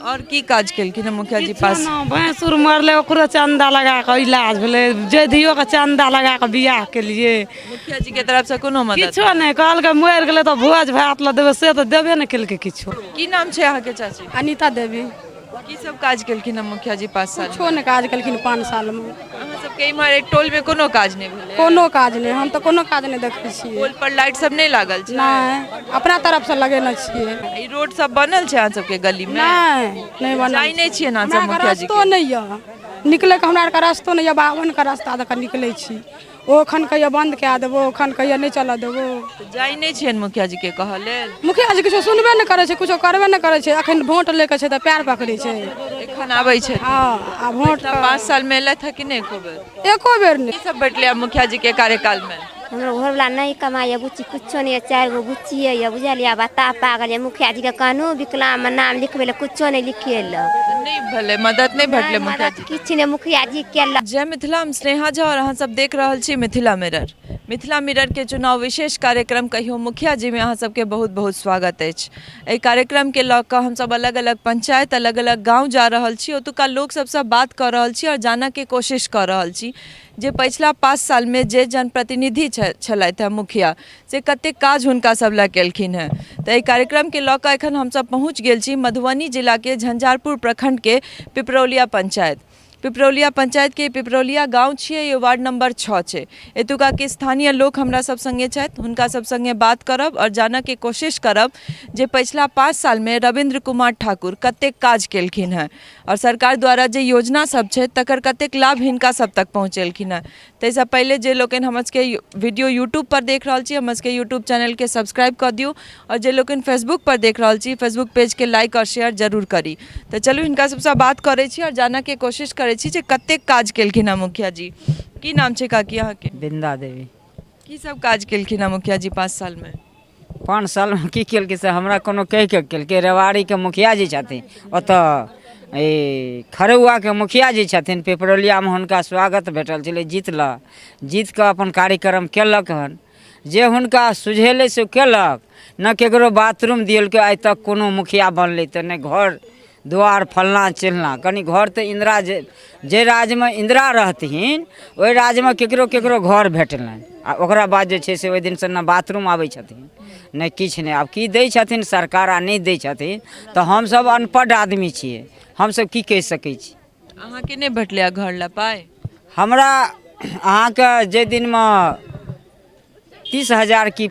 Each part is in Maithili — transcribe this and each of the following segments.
आओर की काज केलखिन हँ मुखिया जी पास? भैंसुर मरलै, ओकरो चन्दा लगा कऽ इलाज भेलै। जैधियोके चन्दा लगा कऽ बियाह केलियै। मुखिया जी के तरफ से कोनो मदद? किछो नहि। कहलकै मरि गेलै तऽ भोज भात लऽ देबै, से तऽ देबे नहि केलकै किछो। की नाम छै अहाँके चाची? अनीता देवी। की सब काज केलखिन हँ मुखिया जी 5 साल? किछो नहि काज केलखिन 5 सालमे। अहाँ सबके इम्हर एक टोल में कोनो काज नहि भेलै? कोनो काज नहि, हम तऽ कोनो काज नहि देखै छियै। पोल पर लाइट सब नहि लागल छै? नहि, अपना तरफसँ लगेने छियै। ई रोड सब बनल छै अहाँ सबके गली में? नहि, नहि बनल। जाइ नहि छियै ने अहाँ सब? हमरा मुखिया जी रस्तो नहि यऽ निकलैके, हमरा आरके रस्तो नहि यऽ। बाभनके रास्ता दऽ कऽ निकलै छी। ओ एखन कहिया बन्द कए देबो, एखन कहिया नहि चलऽ देबो। जाइ नहि छियनि मुखिया जी के कहऽ लेल? मुखिया जी किछो सुनबे नहि करै छै, किछो करबे नहि करै छै। एखन वोट लै के छै तऽ पैर पकड़ै छै। एखन आबै छै? हँ, आ वोट 5 साल मे एलथि हँ कि नहि एको बेर? एको बेर नहि। की सब भेटलै आब मुखिया जी के कार्यकाल मे? हमरो घरवला नहि कमाइए बुच्ची, किछो नहि यऽ। 4 गो बुच्चिए यऽ, बुझलियै? बता पागल यऽ। मुखिया जीके कहलहुँ विकलांगमे नाम लिखबै लए, किछो नहि लिखेलक। नहि भेलै मदद? नहि भेटलै मुखिया जी? किछु नहि मुखिया जी केलक। जय मिथिला, हम स्नेहा झा और अहाँ सब देख रहल छी मिथिला मिरर। मिथिला मिरर के चुनाव विशेष कार्यक्रम कहियो मुखिया जी में अहाँ सबके बहुत बहुत स्वागत अछि। एहि कार्यक्रम के लऽ कऽ हमसब अलग अलग पंचायत, अलग अलग गाँव जा रहल छी, ओतुका लोक सबसँ बात कऽ रहल छी और जानऽ के कोशिश कऽ रहल छी जे पछिला 5 सालमे जे जनप्रतिनिधि छलथि हेँ मुखिया, से कतेक काज हुनका सब लए केलखिन हेँ। तऽ एहि कार्यक्रमके लऽ कऽ एखन हमसब पहुँच गेल छी मधुबनी जिलाके झंझारपुर प्रखण्डके पिपरौलिया पंचायत। पिपरौलिया पंचायतके पिपरौलिया गाँव छियै, ई वार्ड नंबर 6 छै। एतुकाके स्थानीय लोक हमरा सब सङ्गे छथि, हुनका सब सङ्गे बात करब आओर जानऽके कोशिश करब जे पछिला 5 सालमे रविन्द्र कुमार ठाकुर कतेक काज केलखिन हेँ आओर सरकार द्वारा जे योजना सब छै तकर कतेक लाभ हिनका सब तक पहुँचेलखिन हेँ। ताहिसँ पहिले जे लोकनि हमर सबके वीडियो यूट्यूबपर देख रहल छी, हमर सबके यूट्यूब चैनलके सब्सक्राइब कऽ दियौ आओर जे लोकनि फेसबुकपर देख रहल छी, फेसबुक पेजके लाइक आओर शेयर जरूर करी। तऽ चलू हिनका सबसँ बात करै छी आओर जानऽके कोशिश करै छी जे कतेक काज केलखिन हेँ मुखिया जी। की नाम छै काकी अहाँके? बिन्दा देवी। की सब काज केलखिन हेँ मुखिया जी 5 सालमे? 5 सालमे की केलकै से हमरा कोनो कहिके केलकै। रेवाड़ीके मुखिया जी छथिन ओतऽ, ई खड़ौआके मुखिया जी छथिन पिपरौलियामे, हुनका स्वागत भेटल छलै। जीतलक, जीत कऽ अपन कार्यक्रम केलक हन। जे हुनका सुझेलै से केलक। ने ककरो बाथरूम दियलकै आइ तक कोनो मुखिया बनलै तऽ, नहि घर दुआर फल्लाँ चिल्लाँ। कनि घर तऽ इन्दिरा जे जे राज्यमे इन्दिरा रहथिन ओहि राज्यमे ककरो ककरो घर भेटलनि आ ओकरा बाद जे छै से ओहि दिनसँ ने बाथरूम आबै छथिन ने किछु नहि। आब की दै छथिन सरकार आ नहि दै छथिन तऽ हमसभ अनपढ़ आदमी छियै, हमसभ की कहि सकै छी? अहाँके नहि भेटलै घर लए पाइ? हमरा अहाँके जाहि दिनमे 30 हजार की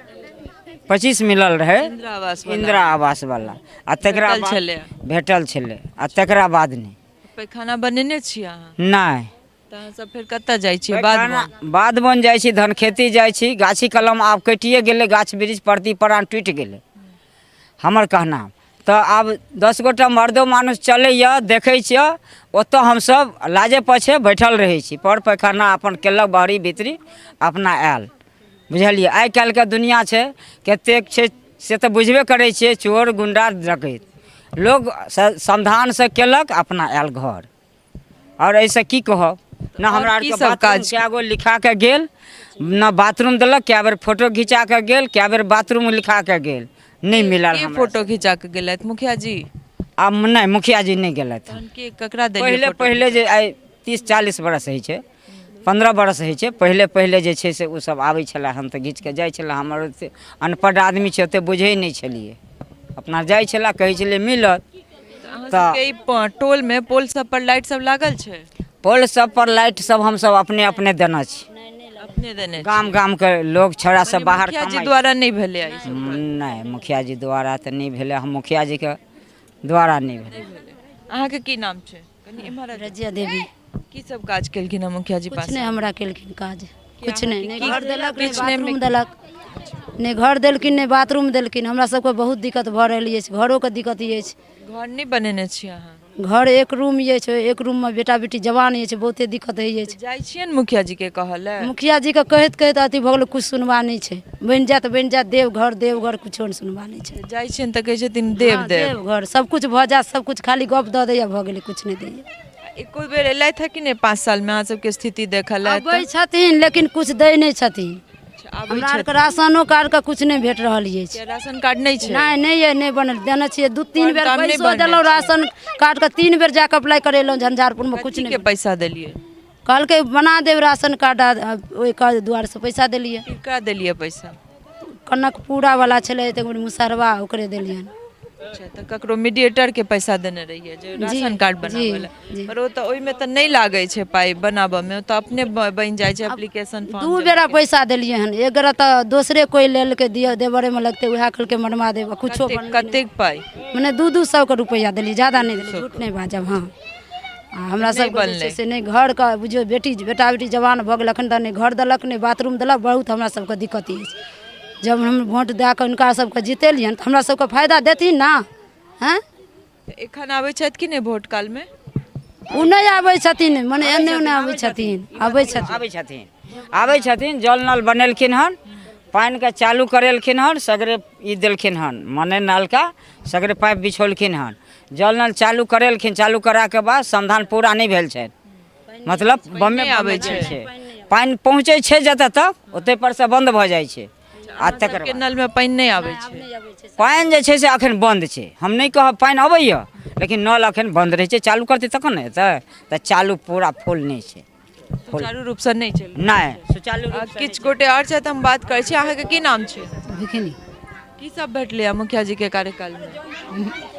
25 मिलल रहै इंदिरा आवास वाला। इंदिरा आवास वाला आ तकरा भेटल बाद छलै। भेटल छलै आ तकरा बाद नहि। पैखाना बनेने छी अहाँ? नहि। तऽ अहाँ सब फेर कतऽ जाइ छियै? बाध पैखाना बाध बन जाइ छी, धन खेती जाइ छी। गाछी कलम आब कटिए गेलै, गाछ वृक्ष परती परान टूटि गेलै। हमर कहना तऽ आब 10 गोटा मर्दो मानुस चलैए, देखै छियै, ओतऽ हमसभ लाजे पाछे बैठल रहै छी। पर पैखाना अपन केलक, बाहरी भीतरी अपना आयल, बुझलियै? आइ काल्हिके दुनिआँ छै, कतेक छै से तऽ बुझबे करै छियै, चोर गुण्डा डकैत। लोक सावधानसँ केलक, अपना आयल घर। आओर एहिसँ की कहब ने हमरा आओर की आरके सब बाथरूम काज? कए गो लिखा कऽ गेल, ने बाथरूम देलक। कए बेर फोटो घिचा कऽ गेल, कए बेर बाथरूम लिखा कऽ गेल, नहि मिलल। के हमरा फोटो घिचा कऽ गेलथि? मुखिया जी? आब नहि, मुखिया जी नहि गेलथि। तहन के ककरा देलियै पहिले? फोटो? पहिले जे आइ 30 40 बरस होइ छै, 15 बरस होइ छै, पहिले पहिले जे छै से ओसभ आबै छलै हन तऽ घीच कऽ जाइ छलै। हमर ओतेक अनपढ़ आदमी छै, ओतेक बुझै नहि छलियै। अपना जाइ छलै, कहै छलै मिलत। अहाँ सबके ई टोल में पोल सब पर लाइट सब लागल छै? पोल सब पर लाइट सब हमसब अपने अपने देने छी। अपने देने छी? गाम गाम के लोग छौड़ा सब बाहर मुखिया जी कमाइ। द्वारा नहि भेलै ई सब? नहि, मुखिया जी द्वारा तऽ नहि भेलै। हम मुखिया जी के द्वारा नहि भेलै। अहाँके की नाम छै? कनि एम्हर आबि जाउ। रजिया देवी। की सब काज केलखिन हँ मुखिया जी कुछ पास? नहि हमरा केलखिन काज, कुछ नहि। नहि घर देलक, नहि किछु नहि बाथरूम देलक, नहि घर देलखिन, नहि बाथरूम देलखिन। हमरा सबके बहुत दिक्कत भऽ रहल अछि, घरोके दिक्कत अछि। घर नहि बनेने छी अहाँ? घर एक रूम अछि, ओहि एक रूममे बेटा बेटी जवान अछि, बहुते दिक्कत होइ अछि। जाइ छियनि मुखिया जी के कहऽ लए? मुखिया जीके कहैत कहैत अथी भऽ गेलै, कुछ सुनबा नहि छै। बनि जायत, बनि जायत, देव घर, देव घर, कुछो नहि सुनबा नहि छै। जाइ छियनि तऽ कहै छथिन देव? हँ, देव देव घर, सबकिछु भऽ जायत, सबकिछु खाली गप दऽ दैया, भऽ गेलै, कुछ नहि दैया। एको बेर एलथि हँ कि नहि 5 सालमे अहाँ सबके स्थिति देखऽ लए? अबै छथिन लेकिन कुछ दै नहि छथिन। आबै हमरा आरके छथिन। राशनो कार्डके किछु नहि भेट रहल अछि। किया, राशन कार्ड नहि छै? नहि, नहि यऽ, नहि बनल। देने छियै दू तीन फॉर्म बेर तार्म नहि पैसो बनने देलहुँ छै। राशन कार्डके, 3 बेर जाकऽ अप्लाई करेलहुँ झंझारपुरमे, किछु कथी नहि के पैसा देलियै? कहलकै बना देब राशन कार्ड, आ ओहि दुआरेसँ पैसा देलियै। केकरा देलियै पैसा? कनकपुरा वाला छलै तऽ मुसहरवा, ओकरे देलियनि। अच्छा, तऽ ककरो मीडिएटरके पैसा देने रहियै जे राशन कार्ड बनाबऽ लए? जी। पर ओ तऽ ओहिमे तऽ नहि लागै छै पाइ बनाबऽमे, ओ तऽ अपने बनि जाइ छै एप्लीकेशन फॉर्म। 2 बेरा पैसा देलियै हन। एक गोरा तऽ दोसरे कोइ लेलकै, दिअ देवरेमे लगतै, उएह कहलकै बनवा देब, आ कुछो कतेक बनलै नहि। कतेक पाइ? मने 200 के रुपैआ देलियै, ज्यादा नहि देलियै, झूठ नहि बाजब। हँ, आ हमरा नहि सबके जे बनलै। छै से नहि घरके, बुझियौ बेटी बेटा बेटी जवान भऽ गेल, एखन तक नहि घर देलक, नहि बाथरूम देलक। बहुत हमरा सबके दिक्कत अछि। जब हम वोट दए कऽ हुनका सबके जितेलियनि तऽ हमरा सबके फायदा देथिन ने? हँ। तऽ एखन आबै छथि कि नहि वोट कालमे? ओ नहि आबै छथिन, मने एन्ने ओन्ने आबै छथिन, आबै छथिन। आबै छथिन, आबै छथिन। जल नल बनेलखिन हन, पानिके चालू करेलखिन हन, सगरे ई देलखिन हन, मने नलका सगरे पाइप बिछौलखिन हन, जल नल चालू करेलखिन। चालू कराके बाद समाधान पूरा नहि भेल छनि, मतलब बमे नहि आबै आबै छै। छै, पानि पहुँचै छै जतऽ तक, ओतहि पर से बन्द भऽ जाइ छै आ तकर सबके बाद नलमे पानि नहि आबै छै? पानि जे छै से अखन बन्द छै। हम नहि कहब पानि अबैया, लेकिन नल अखन बन्द रहै छै। चालू करतै तखन ने हेतै, तऽ चालू पूरा फुल नहि छै। सुचारू रूपसँ नहि चलि नहि सुचारू आ रूपसँ। किछु गोटे आओर छथि, हम बात करै छी। अहाँके की नाम छै? भिखनी। की सब भेटलै है मुखिया जी के कार्यकालमे?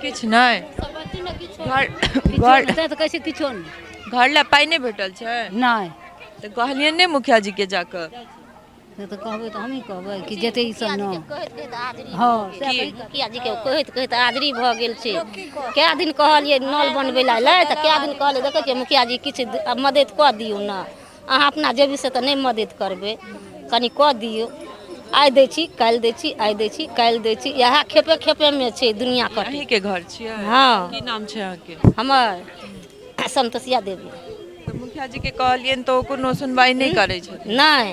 किछु नहि? घर घर तऽ कहै छै किछो नहि। घर लए पाइ नहि भेटल छै? नहि। तऽ कहलियनि नहि मुखिया जी के जाकऽ? से तऽ कहबै तऽ हमही कहबै कि जेतै ई सब ने। हँ। मुखिया जीके कहैत कहैत आजरी भऽ गेल छै। कए दिन कहलियै नल बनबै लए लै तऽ, कए दिन कहलियै, देखै छियै मुखिया जी, किछु मदति कऽ दियौ ने। अहाँ अपना जेबीसँ तऽ नहि मदति करबै, कनि कऽ दियौ। आइ दै छी, काल्हि दै छी, आइ दै छी, काल्हि दै छी, इएह खेपे खेपेमे छै दुनिया कटै। अहीँके घर छियै? हँ। की नाम छै अहाँके? हमर संतोषिया देवी। तऽ मुखिया जी के कहलियनि तऽ ओ कोनो सुनवाइ नहि करै छथिन? नहि,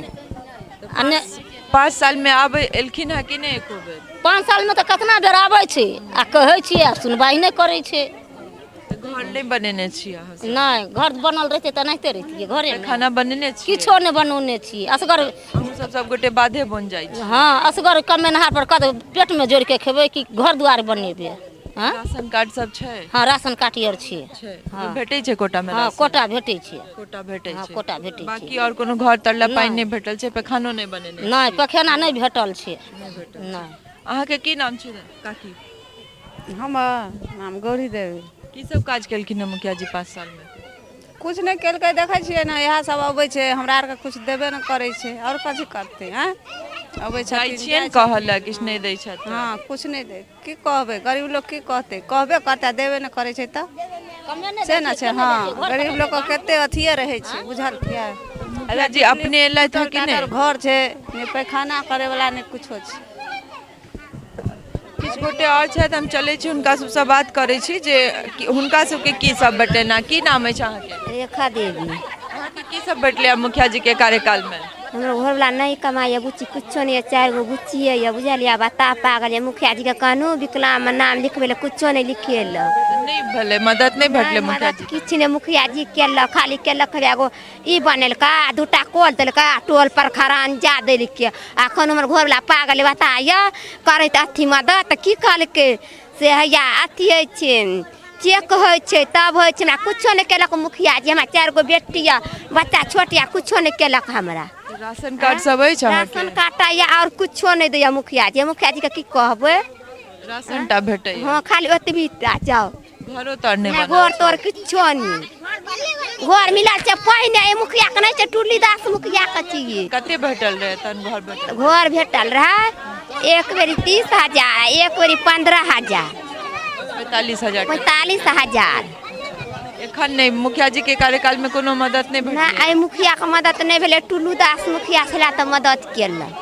आ नहि। 5 सालमे आबै एलखिन हँ कि नहि एको बेर? 5 सालमे तऽ कतना बेर आबै छै आ कहै छियै आ सुनवाइ नहि करै छै। तऽ घर नहि बनेने छी अहाँ सब? नहि, घर बनल रहितै तऽ एनाहिते रहितियै घरेमे? खाना बनेने छी? किछो नहि बनौने छी, असगर। अहूँ सब सब गोटे बाधे बन जाइ छी? हँ, असगर कमेनहार पर कत पेटमे जोड़िके खेबै कि घर दुआर बनेबै? हँ। राशन कार्ड सब छै? हँ, राशन कार्ड आर छै। छै? हँ। भेटै छै कोटामे? हँ। राशन कोटा भेटै छै। कोटा भेटै हँ। छै? कोटा भेटै छै। बाकी आओर कोनो घर तर लए पानि नहि भेटल छै, पैखानो नहि बनेने? नहि, पखेना नहि भेटल छै, नहि। अहाँके की नाम छै काकी? हमर नाम गौरी देवी। की सब काज केलखिन हँ मुखिया जी 5 सालमे? किछु नहि केलकै, देखै छियै ने, इएह सब अबै छै, हमरा आरके किछु देबे नहि करै छै, आओर कथी करतै? आँय, अबै जाइ छथिन। छियनि कहऽ लए, किछु नहि दै छथि? हँ, किछु नहि दै। की कहबै? गरीब लोक की कहतै? कहबे करतै, देबे नहि करै छै तऽ से ने छै। हँ, गरीब लोकके कते अथिये रहै छै, बुझलखियै? मुखिया जी अपने एलथि हँ कि नहि? घर छै नहि, पैखाना करैवला नहि, कुछो छै। किछु गोटे आओर छथि, हम चलै छी, हुनका सबसँ बात करै छी जे हुनका सबके की सब भेटलनि हँ। की नाम अछि अहाँके? रेखा देवी। अहाँके की सब भेटलै हँ मुखिया जी के कार्यकालमे? हमरो घरवला नहि कमाइए बुच्ची, कुछो नहि यऽ, 4 गो बुच्चिए यऽ, बुझलियै? बता पागल यऽ। मुखिया जीके कहलहुँ विकलांगमे नाम लिखबै लए, कुछो नहि लिखेलक। नहि भेलै मदद? नहि भेटलै मुखिया मदद किछु नहि मुखिया जी केलक। खाली केलक एगो ई बनेलका, 2टा कल देलका, टोल पर खरांजा देलकै। अखन हमर घरवला पागल बता यऽ करैत अथी मदद तऽ की कहलकै से हैया अथी होइ छै, चेक होइ छै तब होइ छै। हमरा कुछो नहि केलक मुखिया जी। हमरा 4 गो बेटी यऽ, बच्चा छोट यऽ, कुछो नहि केलक हमरा। राशन कार्ड सब अछि अहाँके? राशन कार्ड यऽ, आओर कुछो नहि दैया मुखिया जी। मुखिया जी के की कहबै? राशन टा भेटैया? हँ, खाली ओतबी टा जाउ। घरो तर नहि नहि बनल? घर तोर किछो नहि। घर मिलल छै पहिने, एहि मुखिया के नहि छै, टुल्ली दास मुखिया के छियै। कते भेटल रहै तहन घर भेटल? घर भेटल रहै एक बेरी 30,000, एक बेरी 15,000। 45,000। 45,000। एखन नहि मुखिया जी के कार्यकाल में कोनो मदद नहि नहि भेटलै? एहि मुखिया के मदद नहि भेलै। टुल्लू दास मुखिया छलै तऽ मदद केलक।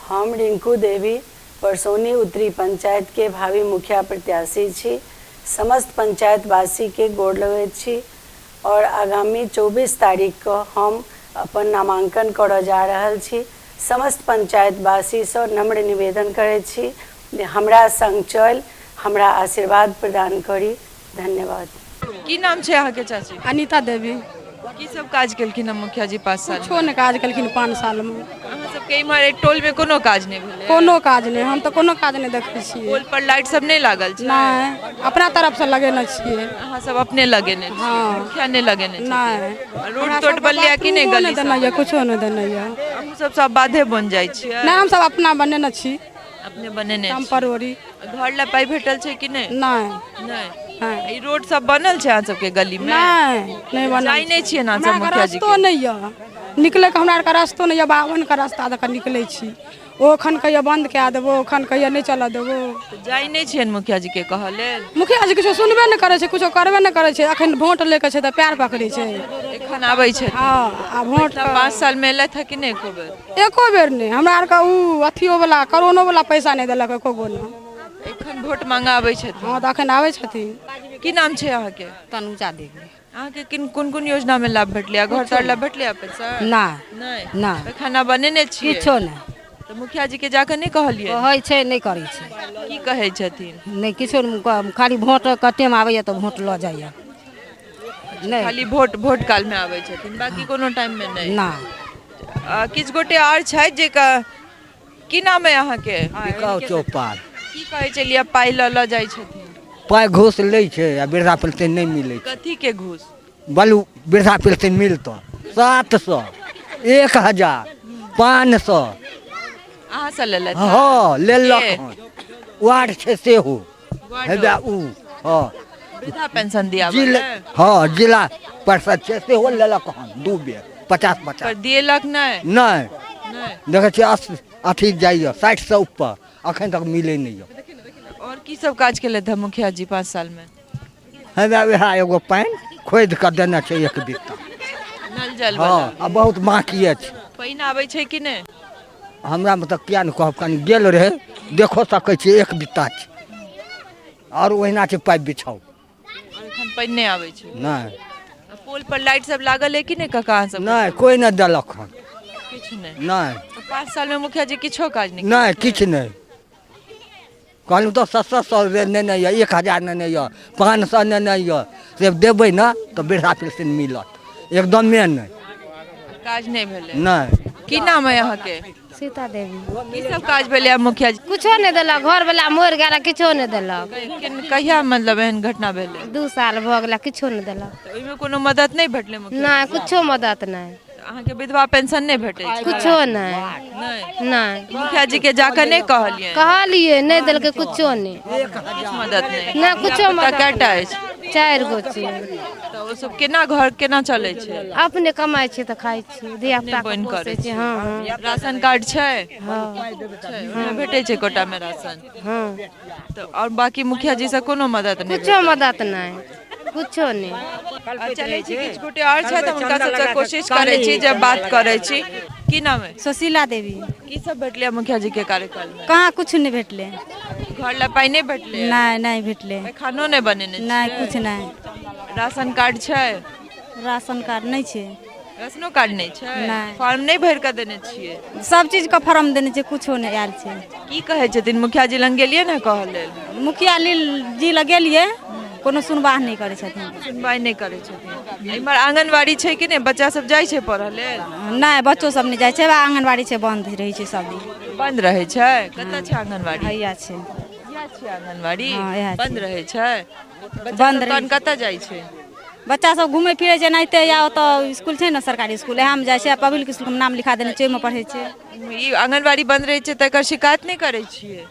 हम रिंकू देवी, परसौनी उत्तरी पंचायत के भावी मुखिया प्रत्याशी छी। समस्त पंचायतवासी के गोर लगैत छी और आगामी 24 तारीख के हम अपन नामांकन करऽ जा रहल छी। समस्त पंचायतवासी सँ नम्र निवेदन करैत छी जे हमरा संग चलि हमरा आशीर्वाद प्रदान करी। धन्यवाद। की नाम छै अहाँके चाची? अनिता देवी। की सब काज केलखिन हँ मुखिया जी 5 साल? कुछो नहि काज केलखिन 5 सालमे। अहाँ सबके सबके इम्हर एक टोल में कोनो काज नहि भेलै? कोनो काज नहि, हम तऽ कोनो काज नहि देखै छियै। पोल पर लाइट सब नहि लागल छै? नहि, अपना तरफसँ लगेने छियै। अहाँ सब अपने लगेने छियै? हँ। मुखिया नहि लगेने छथिन? नहि। रोड तोड बनलै कि नहि? बाथरूमो गली नहि देने यऽ, कुछो नहि देने यऽ। अहूँ सब सब बाधे बन जाइ छियै? नहि, हमसब अपना बनेने छी। अपने बनेने छी? टेम्पररी। घर लए पाइ भेटल छै कि नहि? नहि। नहि। ई रोड सब बनल छै अहाँ सबके गली में? नहि, नहि बनल। जाइ नहि छियै ने अहाँ सब हमरा मुखिया जी रस्तो के? नहि यऽ निकलैके, हमरा आरके रस्तो नहि यऽ। बाभनके रास्ता दऽ कऽ निकलै छी, ओ एखन कहिया बन्द कए देबो, एखन कहिया नहि चलऽ देबो। जाइ नहि छियनि मुखिया जी के कहऽ लेल? मुखिया जी किछो सुनबे नहि करै छै, किछो करबे नहि करै छै। एखन वोट लै के छै तऽ पैर पकड़ै छै। एखन आबै छै? हँ, आ वोट 5 साल मे एलथि हँ कि नहि एको बेर? एको बेर नहि। हमरा आरके उ अथियो वाला, करोनो वाला पैसा नहि देलक एको गो ने। एखन वोट मांगा आबै छथिन? हँ, तऽ एखन आबै छथिन। की नाम छै अहाँके? तनुजा देवी। अहाँके किन कोन कोन योजना में लाभ भेटलै? घर तर लाभ भेटलै पैसा? नहि। नहि? नहि। खाना बनेने छियै? किछो नहि। तऽ मुखिया जी के जाकऽ नहि कहलियै? कहै छै, नहि करै छै। की कहै छथिन? नहि किछो नहि, खाली वोटके टाइम आबैया तऽ वोट लऽ जाइया। नहि, खाली वोट वोट काल में आबै छथिन, बाकी कोनो टाइम में नहि? नहि। किछु गोटे आओर छथि जे की नाम है अहाँके? बिकाउ चौपाल। की कहै छलियै, पाइ लऽ लऽ जाइ छथिन? पाइ घूस लै छै आ वृद्धा पेंशन नहि मिलै छै। कथी के घूस? बलू वृद्धा पेंशन मिलतौ 700, 1000, 500। अहाँ से लेलथि? हँ, लेलक। के? हन वार्ड छै सेहो हेबे उ। हँ, वृद्धा पेंशन दिया जिला, हँ, जिला परिषद छै सेहो लेलक हन 2 बेर 50 50। पर दिएलक नहि? नहि। नहि। देखै छियै अथी जाइए 60 से ऊपर, अखन तक मिलै नहि यऽ। और की सब काज केलथि हँ मुखिया जी 5 साल में? हेबे वएह एगो पानि खोदि कऽ देने छै 1 बित्ता नल जल। हँ, आ बहुत बाँकी अछि। पानि आबै छै कि नहि? हमरा मतलब किया नहि कहब, कनि गेल रहै, देखो सकै छी, 1 बित्ता छै आओर ओहिना छै पाइप बिछाउ। एखन पानि नहि आबै छै? नहि। पोल पर लाइट सब लागल है कि नहि काका अहाँ सब? नहि, कोइ नहि देलक हन। किछु नहि? नहि। 5 साल में मुखिया जी किछो काज नहि? नहि, किछु नहि। कहलहुँ तऽ 700 सए नेने यऽ, 1000 नेने यऽ, 500 नेने यऽ, से देबै ने तऽ वृद्धा पेंशन मिलत, एकदमे नहि। काज नहि भेलै? नहि। की नाम है अहाँके? सीता देवी। की सब काज भेलै मुखिया जी? कुछो नहि देलक, घर वाला मरि गेल, किछो नहि देलक। कहिया मतलब एहन घटना भेलै? 2 साल भऽ गेल, किछो नहि देलक। तऽ ओहिमे कोनो मदद नहि भेटलै मुखिया? नहि, कुछो मदद नहि। अहाँके विधवा पेंशन नहि भेटै छै? कुछो नहि। नहि। मुखिया जी के जाकऽ नहि कहलियै? कहलियै, नहि देलकै कुछो नहि। किछु मदद नहि? नहि, कुछो मदद। कएटा अछि? 4 गो छियै। तऽ ओ सब केना घर केना चलै छै? अपने कमाइ छियै तऽ खाइ छियै, धिया पुता के पोसै छियै। हँ हँ। राशन कार्ड छै? हँ। छै, भेटै छै कोटा में राशन? हँ। तऽ आओर बाकी मुखिया जी से कोनो मदद नहि? कुछो मदद नहि, कुछो नहि। चलै छी, किछु गोटे आओर छथि, हुनका सबसँ कोशिश करै छी जे बात करै छी। की नाम है? सुशीला देवी। की सब भेटलै मुखिया जी के कार्यकाल में? कहाँ कुछ नहि भेटलै। घर ला पाइ नहि भेटलै? नहि, नहि भेटलै। खानो नहि बनेने? नहि, कुछ नहि। राशन कार्ड छै? राशन कार्ड नहि छै। राशनो कार्ड नहि छै? नहि। फॉर्म नहि भरि कऽ देने छियै? सब चीज के फॉर्म देने छियै, कुछो नहि आयल छै। की कहै छथिन मुखिया जी लग गेलियै ने कहऽ लेल? मुखिया जी लग गेलियै, कोनो सुनवाह नहि करै छथिन। सुनवाइ नहि करै छथिन। इम्हर आंगनबाड़ी छै कि नहि? बच्चा सब जाइ छै पढ़ऽ लेल? नहि, बच्चो सब नहि जाइ छै। आंगनबाड़ी छै, बंद रहै छै सब दिन। बंद रहै छै? कतऽ छै आंगनबाड़ी? हैया छै। इएह छै आंगनबाड़ी? हँ, बंद रहै छै? बंद। तहन कतऽ जाइ छै? बच्चा सब घूमै फिरै छै एनाहिते, या ओतऽ स्कूल छै ने, सरकारी स्कूल, इएहमे जाइ छै। पब्लिक स्कूलमे नाम लिखा देने छै, ओहिमे पढ़ै छै। ई आंगनबाड़ी बंद रहै छै तऽ एकर शिकायत नहि करै छियै?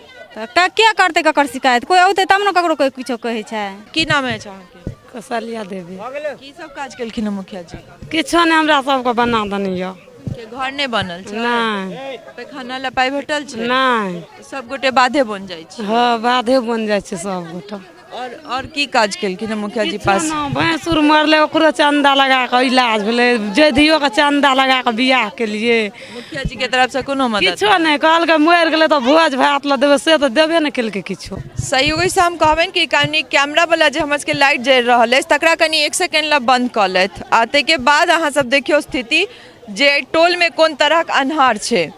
तऽ के करतै ककर शिकायत? कोइ औतै तब ने ककरो कोइ किछो कहै छै। की नाम अछि अहाँके? कौशल्या देवी। की सब काज केलखिन हँ मुखिया जी? किछो नहि, हमरा सबके बना देने यऽ। के घर नहि बनल छै? नहि। पैखाना लए पाइ भेटल छै? नहि। सब गोटे बाधे बन जाइ छै? हँ, बाधे बन जाइ छै सब गोटा। और की काज केलखिन हँ मुखिया जी पास? भैंसुर मरलै, ओकरो चंदा लगा कऽ इलाज भेलै, जैधियो के चंदा लगा कऽ बियाह केलियै। मुखिया जी के तरफ से कोनो मदद? किछो नहि। कहलकै मरि गेलै तऽ भोज भात लऽ देबै, से तऽ देबे नहि केलकै किछो। सहयोगीसँ हम कहबनि कि कनि कैमरा वाला जे हमर सबके लाइट जरि रहल अछि तकरा कनि 1 सेकेंड लए बंद कऽ लेथि, आ ताहिके बाद अहाँ सब देखियौ स्थिति जे टोलमे कोन तरहक अन्हार छै।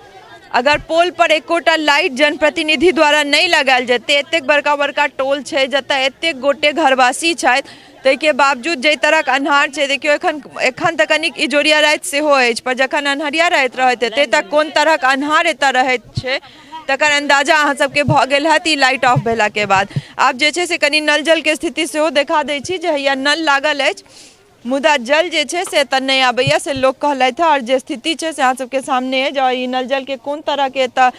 अगर पोल पर एकोटा लाइट जनप्रतिनिधि द्वारा नहि लगायल जेतै, एतेक बड़का बड़का टोल छै जतऽ एतेक गोटे घरवासी छथि, ताहिके बावजूद जाहि तरहक अन्हार छै, देखियौ एखन एखन तऽ कनिक इजोरिया राति सेहो अछि, पर जखन अन्हरिया राति रहैत हेतै तऽ कोन तरहक अन्हार एतऽ रहैत छै तकर अन्दाजा अहाँ सबके भऽ गेल हैत ई लाइट ऑफ भेलाके बाद। आब जे छै से कनि नल जलके स्थिति सेहो देखा दै छी जे हैया नल लागल अछि, मुदा जल जे छै से एतऽ नहि आबैए से लोक कहलथि हँ। आओर जे स्थिति छै से अहाँ सबके सामने अछि, आओर ई नल जलके कोन तरहके एतऽ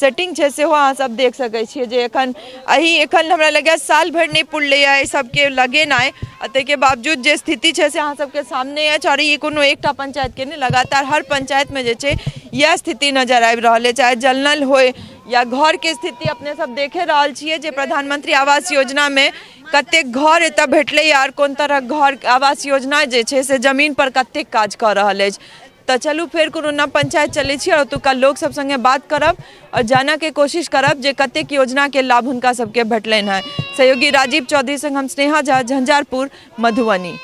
सेटिंग छै सेहो अहाँ सब देख सकै छियै जे एखन एहि एखन हमरा लगैए साल भरि नहि पुरलैए एहि सबके लगेनाइ, आ ताहिके बावजूद जे स्थिति छै से अहाँ सबके सामने अछि। आओर ई कोनो एकटा पंचायतके नहि, लगातार हर पंचायतमे जे छै इएह स्थिति नजर आबि रहल अछि, चाहे जल नल होय या घरके स्थिति। अपने सब देखे रहल छियै जे प्रधानमंत्री आवास योजनामे कतेक घर एतऽ भेटलैए आओर कोन तरहक घर आवास योजना जे छै से जमीन पर कतेक काज कऽ रहल अछि। तऽ चलू फेर कोनो नव पंचायत चलै छी आओर ओतुका लोक सब सङ्गे बात करब आओर जानऽके कोशिश करब जे कतेक योजनाके लाभ हुनका सबके भेटलनि हँ। सहयोगी राजीव चौधरी सङ्ग हम स्नेहा झा, झंझारपुर, मधुबनी।